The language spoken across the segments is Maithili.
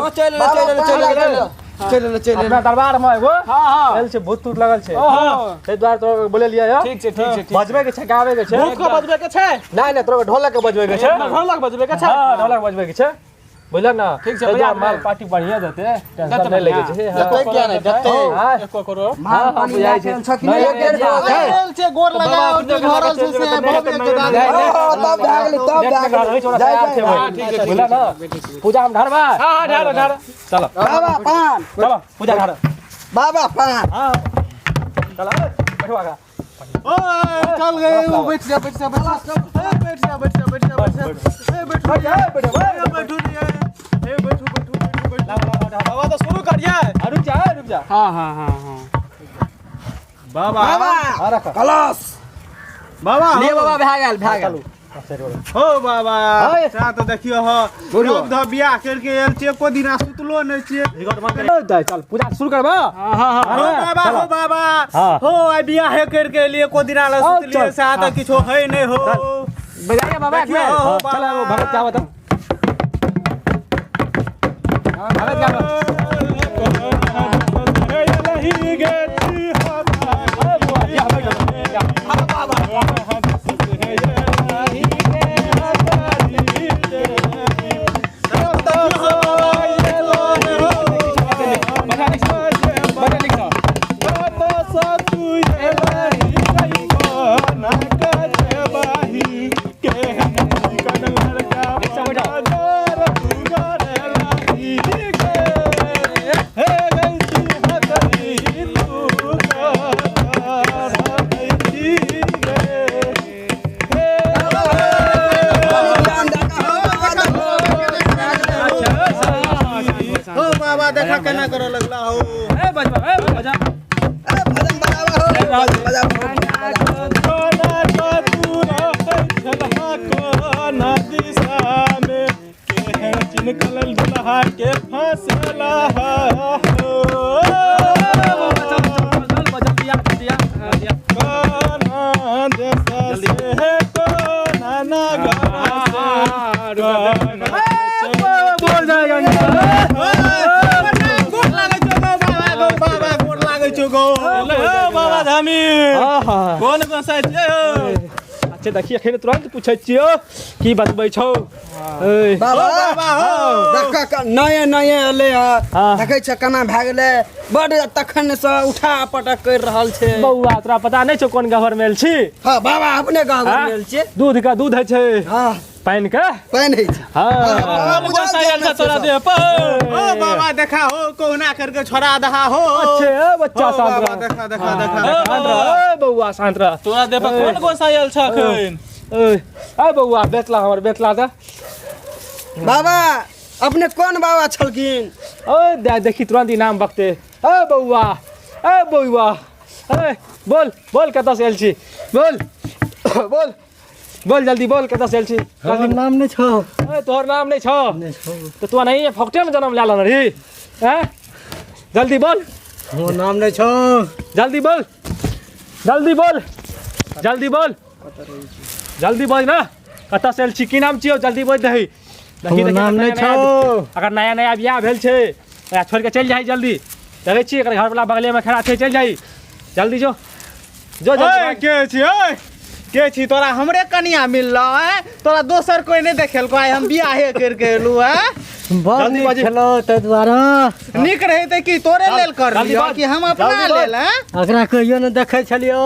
हां चल ले चल ले चल ले चल ले चल अपना दरबार में एगो हां हां आयल छै भूत तूत लगल छै। ओहो। ताहि दुआरे तोरा बोलेलियै यऽ। ठीक छै, ठीक छै, ठीक। बजबै के छै, गाबै के छै। भूत के बजबे के छै? नहि नहि, तोरा ढोलक के बजबै के छै। ढोलक बजबे के छै? हां, ढोलक बजबै के छै, बुझल ने? ठीक छै, ताहि बजा दुआरे माल देबै। पार्टी बढ़िया देतै, टेंशन देतै नहि लगे बढ़िया। छै। जतै किया नहि जतै? हां। एको करोड़। हां हां, बुझाइ छै। छै कि नहि, नहि? एक डेढ़ करोड़ छै। आयल छै, गोर लगा झरल छै से भव्य के दान। नहि, नहि। ओ, तब भए गेलै, तब नेट भए में रहै गेलै। छै, ओकरा जाइ, तैयार छै जाइ। भाई। ठीक छै, बुझल ने? पूजा हम ढारबै। हां हां, ढारो ढारो। चलो। बाबा पान। चलो पूजा ढारो। बाबा पान। हां, चलो बैठो आगा। ओए चल गए, ओ बैठ जा, बैठ जा, बैठ जा, ए बैठ जा, बैठ जा, बैठ जा, बैठ जा, ए बैठू, बैठ जा, बैठ जा, ए बैठू रे, ए बैठू, बैठू, बैठू, बैठू। लाओ, लाओ, लाओ। बाबा तो शुरू करिए। आ, रुक जा, रुक जा। हां हां हां हां। बाबा। बाबा। हां, रख। कलश। बाबा। ले बाबा, भए गेल, भए गेल। हो बाबा। हाय। सा तो देखियो हो, सब ध बियाह करके आयल छियै, एको दिना सुतलो नहि छियै। रिकॉर्ड बंद कर। चल पूजा शुरू करबा। हां हां हां। हो बाबा, हो बाबा। हाँ। हो आई बियाह करके एलियै, एको दिना ला हाँ, सुतलियै चल। से तऽ किछो है नहि हो। बजाइए बाबा एक देखियौ बेर। हो चल बाबा। वो भगत क्या बता, भगत क्या बता। हो बाबा, देखा केना करऽ लगला हो। ए बजबा, ए बजा। ए, भजन बजाबा हो, भजन बजाबा। के फसला हो। चल चल चल, बजा दिया दिया दिया। कोना देश से कोना नगर से कोना। बोल जाएगा। गोर लागै छौ गौ बाबा, गौ बाबा, गोर लागै छौ गौ। हो बाबा धामी। हां हां। कोन गोसाइ छियै हो? अच्छा देखी, अखन तुरंत पूछै छियौ की बतबै छौ। ए बाबा। हो बाबा हो। देख क नये नये एलै हँ। हाँ। देखै छ केना भए गेलै, बड तखन से उठा पटक करि रहल छै। बौआ, तोरा पता नहि छौ कोन गहबर मेल छी? हँ बाबा, अपने गाँव हाँ? गेल छियै। दूध का दूध होइ छै, हँ। पानि के पानि होइ छै। हँ। कोन गोसाइ आयल छै तोरा देह पर? हो बाबा, देखा हो, कहुना करके छोड़ा दहा हो। अच्छे ए बच्चा, हो शांत बाबा, रह। देखा देखा देखा। शांत रह ए बौआ, शांत रह। तोरा देह पर कोन गोसाइ आयल छ अखन? ए ए बौआ, बेतला हमर बेतला दे। बाबा, अपने कोन बाबा छलखिन? ओ दे देखी, तुरंत इनाम बकते। ए बौआ, ए बौआ, ए बोल बोल, कतऽ से आयल छी? बोल बोल बोल, जल्दी बोल, कतऽ से आयल छी? हमर नाम नहि छौ। ए तोहर नाम नहि छौ? नहि छौ। तऽ तू नहीं फोकटे में जन्म लए लेने रही हैं? जल्दी बोल। हमर नाम नहि छौ। जल्दी बोल, जल्दी बोल, जल्दी बोल, जल्दी बोल ना, कतऽ से आयल छी, की नाम छियौ? जल्दी बोल दही। देखी हमर देखी, नाम नया नहि नया। छौ। अगर नया नया बियाह भेल छै, एकरा छोड़ि कऽ चलि जाही जल्दी। देखै छी एकर घरवला बगलेमे खड़ा छै, चलि जाही जल्दी, जो जो जल्दी ओए भाग। के छी? ओए के छी? तोरा हमरे कनिया मिललो है, तोरा दोसर कोई नहीं देखेलको? आइ हम बियाहे करके एलू है। बड़ जल्दी नीक बाजी। छलौ ताहि दुआरे। नीक रहे ते की तोरे लेल कर जल्दी लियो बाज। कि हम अपना जल्दी बाज। लेल हैं? एकरा कहियो नहि देखै छलियौ।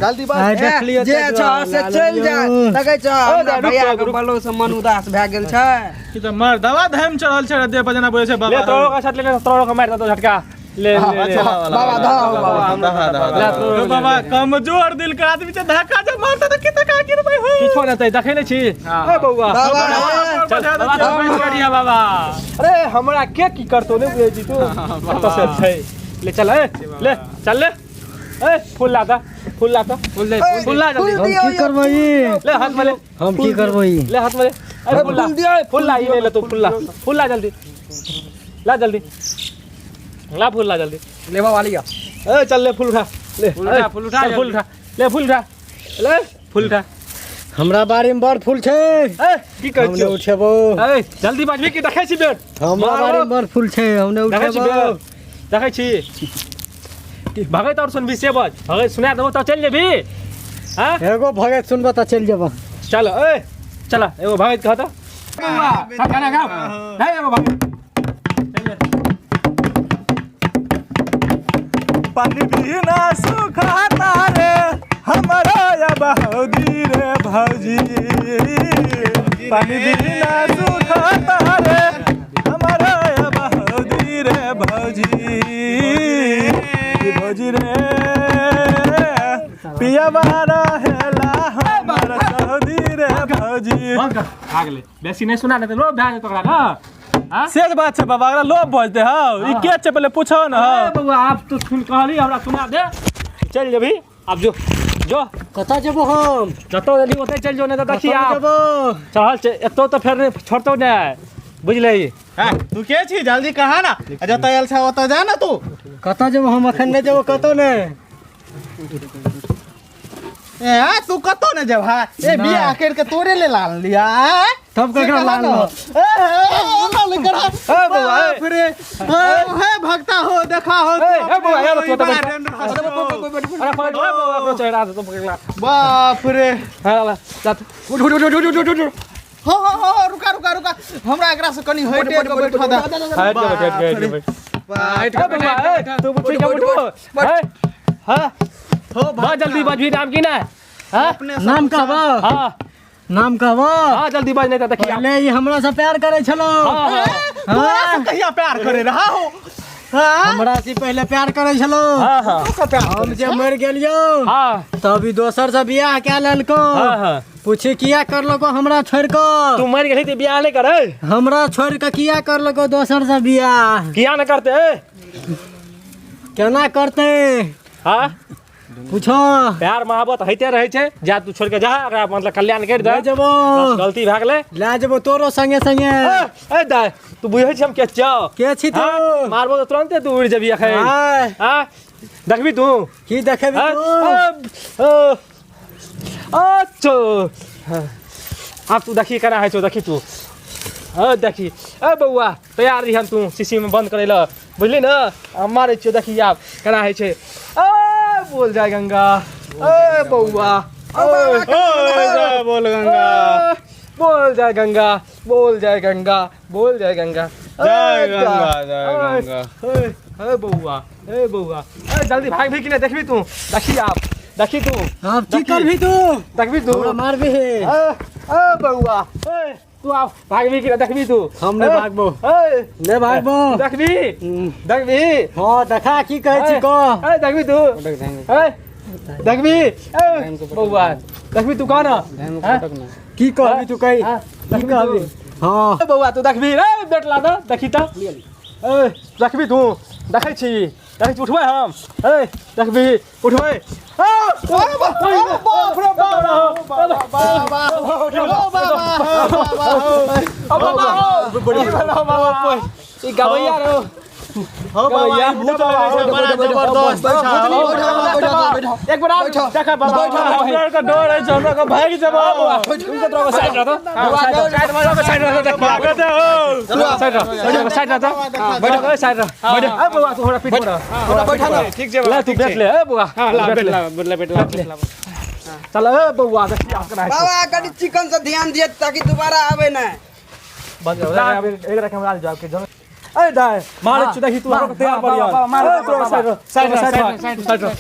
जल्दी बाज। आइ देखलियौ जे ताहि छ दुआरे से लए चलि जा। लेलियौ। देखै छ हमरा रुक, भैया रुक, के रुक। बलो से मन उदास भए गेल छै। की तऽ मर दवा धैम चढ़ल छै देह पर जेना बोले छै ले बाबा। तोरो का साथ ले ले, तोरो का मारि देतो झटका। ले ले ले। बाबा धाओ बाबा। ले तोरो। ओ बाबा, कमजोर दिल के आदमी छै, धक्का जब मारते तऽ कते का गिरबै हो। किछो नहि हेतै, देखै नहि छी? ए बौआ। बाबा। चल बाबा, चल बैठ करिया बाबा। अरे हमरा के की करतो नहि बुझै छी तू? कतऽ से छै? ले चल, ए ले चल ले। ए फूल ला दा, फूल ला दा, फूल दे। फूल ला जल्दी। हम की करबै? ले हाथ में ले। हम की करबै? ले हाथ में ले। अरे फूल ला, फूल ला, ई ले ले तू, फूल ला, फूल ला जल्दी, ला जल्दी, ला फूल ला जल्दी। ले बाबा लिया। ए चल ले, फूल उठा ले। फूल उठा, ए, फूल उठा चल, फूल जल्दी। उठा ले, फूल उठा ले, फूल उठा। हमरा बाड़ी में बड़ फूल छै। ए की कहै हम छियौ? नहि उठेबो। ए जल्दी बाजबी कि देखै छी बेट? हमरा बाड़ी में बड़ फूल छै, हम नहि देखै छी उठेबो। बेट? देखै छी भगैत और सुनबी से बज भगैत सुना देबो तब चलि जेबी। हाँ एगो भगैत सुनबो तऽ चलि जेबो। चल ए चल एगो भगैत कह तऽ सब गाना गाओ नहीं एगो भगैत। पानी बिना सुखाता रे हमारा या भौजी रे भौजी, पानी बिना सुखाता रे हमारा या भौजी रे भौजी, भौजी रे पिया बारा हेला हमारा सऊदी रे भौजी। बंद कर आ गेलै बेसी नहीं सुना नहीं तऽ लोभ भए जेतौ ओकरा ना। हाँ? से बात छै बाबा, अगला लोभ बजते हौ ई के छै पहिले पूछो न। अरे बौआ आप तो सुन कहली हमरा सुना दे चल जेबही आब जो जो। कतऽ जेबो हम? जतऽ गेली ओतऽ चलि जो नहीं तऽ देखी कतऽ आब जेबो? चढ़ल छै एतौ तऽ फेर नहि छोड़तौ नहि बुझलही। हैं, तू के छी जल्दी कहा ना, जतऽ आयल छ ओतऽ जा ना तू। कतऽ जेबो हम? अखन नहि जेबो कतौ नहि। ए तू कतौ नहि जेबहा? ए बियाह कर के तोरे ले लान लिया। तब ककरा लान लो? ए ए करा। ए बौआ, ए। बाप रे, ए हे भक्ता हो देखा हो। ए, ए बौआ, ए, तू तो बड़ा बैठ। डेंडर हंसो। अरे पकड़ ले बौआ, अपनो चेहरा से तो पकड़ ला। बाप रे। हाँ, ला, जा तू। उठ, उठ, उठ, उठ, उठ, उठ, उठ। हो हो हो रुका रुका रुका, हमरा एकरा से कनी हटे के बैठा दे। हट जा, बैठ, हट, हट, बैठ। बाप ए बौआ, ए, तू उठ के उठ। ए, हाँ, हो बा जल्दी बजबी नाम की ना? हाँ? अपने से नाम कहबो? हाँ। नाम कहबो? हाँ, जल्दी बज नहीं तो देखी आप। पहले ई हमरा से प्यार करे छलो। हाँ, हाँ, तोरा से कहिया प्यार करे रहा हो? हाँ? हमरा से पहले प्यार करे छलो। हाँ, हाँ। तू से प्यार हम जे मर गेलियो हाँ। तब ई दोसर से बियाह कए लेलको। हाँ, हाँ। पूछी किया करलको हमरा छोड़ के? तू मर गेली तो बियाह नहीं करे? हमरा छोड़ के किया करलको दोसर से बियाह? किया नहीं करते? केना करते? हाँ? पूछो। प्यार मोहब्बत होइते रहै छै, जा तू छोड़ के जा, ओकरा मतलब कल्याण करि दे। ले जेबो। बस गलती भए गेलै। ले जेबो तोरो संगे संगे। ए, ए दाय, तू बुझै छी हम के छियौ? के छी तू? हाँ? मारबो तऽ तुरन्ते तू उड़ि जेबही एखन। आय। हाँ? देखबी तू? की देखबी हाँ? तू? अच्छा। आब तू देखी केना होइ छौ, देखी तू। हाँ, देखी। ए बौआ, तैयार रहिहन तू शीशी में बंद करै लए, बुझली ने? हम मारै छियौ, देखी आब केना होइ छै। ए बोल जाय गंगा। ए बौआ। ओ बोल गंगा। बोल जाय गंगा, बोल जाय गंगा, बोल जाय गंगा। जय गंगा, जय गंगा। ए बौआ, ए बौआ, ए जल्दी भाग भी कि नहीं देखबी तू? देखी आप, देखी तू। अब की करबी तू? देखबी तू? हमरा मारबी। ए, ए बौआ, ए तू आप भागबी कि नहीं देखबी तू? हम नहीं भागबो। ए नहीं भागबो। देखबी? देखबी? हाँ, देखा की कहै छी कह। ए देखबी तू? ए देखबी? ए बौआ, देखबी तू कह ना? की कहबी तू कही? हाँ, की कहबी? हाँ। ए बौआ तू देखबी? ए बेटला ना देखी त। ए देखबी तू? देखै छी, देखै छी, उठबै हम। ए देखबी, उठबै। ए बाप रे बाप, बाबा बाबा ई गवैया रो। हो बाबा, ई भूत लगै छै बड़ा जबरदस्त। एक बार देखा बाबा, हमरा के डर है, हमरा के भागि जेबो। साइड रह, साइड रह, भागते हो। साइड रह, साइड रह, बैठ, साइड रह, बैठ। ए बौआ तू हमरा पीठ पर रह। बैठा ना। ठीक छै ला तू बैठ ले। ए बौआ, हां ला बैठ ले। बैठ ला, बैठ ला, बैठ ला। चल ए बौआ, देखी आप केना होइ छै। बाबा कनी चिकन से ध्यान दिए ताकि दोबारा आवे ना। बंद कर एक रकम हमरा जवाब के जन। ए दाय, मारे छु देखी तू हमरा तैयार बढ़िया। मार, ए, तू साइड रह, साइड रह, साइड रह, साइड रह।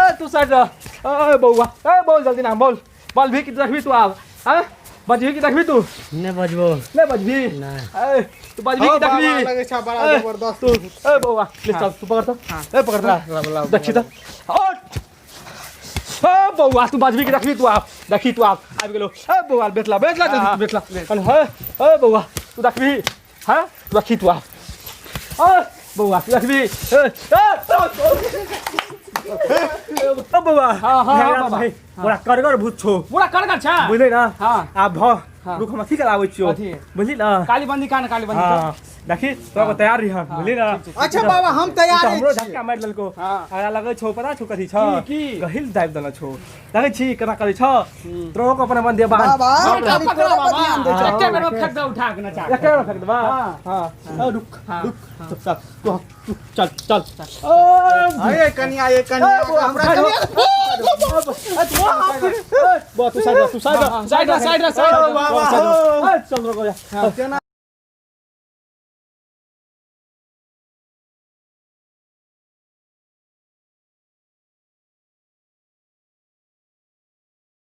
ए, तू साइड रह। ए बौआ, ए बोल जल्दी नाम बोल। बोल भी कि देखबी तू आब। हां? बजबी कि देखबी तू? नहीं बजबो। नहीं बजबी? ए तू बजबी कि देखबी? लगै छै बड़ा जबरदस्त। तू ए बौआ, ले चल तू पकड़ त। ए पकड़ त। देखी त। ओठ। ए बौआ, तू बजबी कि देखबी तू आब? देखी तू आब। आबि गेलो। ए बौआ, बेटला, बेटला जल्दी बेटला। हे ए बौआ, तू देखबी? हां? तू देखी तू आब। ए बौआ, तू देखबी? ए ए ओ बौआ, हां हां बाबा। भाई, बड़ा करगर भूत छौ। बड़ा करगर छै। बुझलै ना? हां। आब भ हाँ। रुक, हम अथी कराबै छियौ। अथी? बुझली ना? काली बंदी कान, काली बंदी। हाँ। देखी तोरा को तैयार रही हम बुझली ना। अच्छा बाबा हम तैयार तऽ हमरो छी। झटका मारि देलको। हाँ। आगा लगै छौ पता छौ कथी छौ? की? गहिल दाबि देने छौ। देखै छी केना करै छौ? तोरो के अपने मन दे बाहर। बाबा पकड़ा खाली तोरा पर ध्यान दै छौ। एके बेर में फेंक दे उठा के नचा के। एके बेर फेंक देबा। हाँ। हाँ। आ, रुक हाँ। रुक चल तू तू चल चल। अरे कनिया ये कनिया हमरा कनिया बा तू साइड तू साइड साइड रह, साइड रह, साइड रह। बाबा, हो। चल रुक जा। केना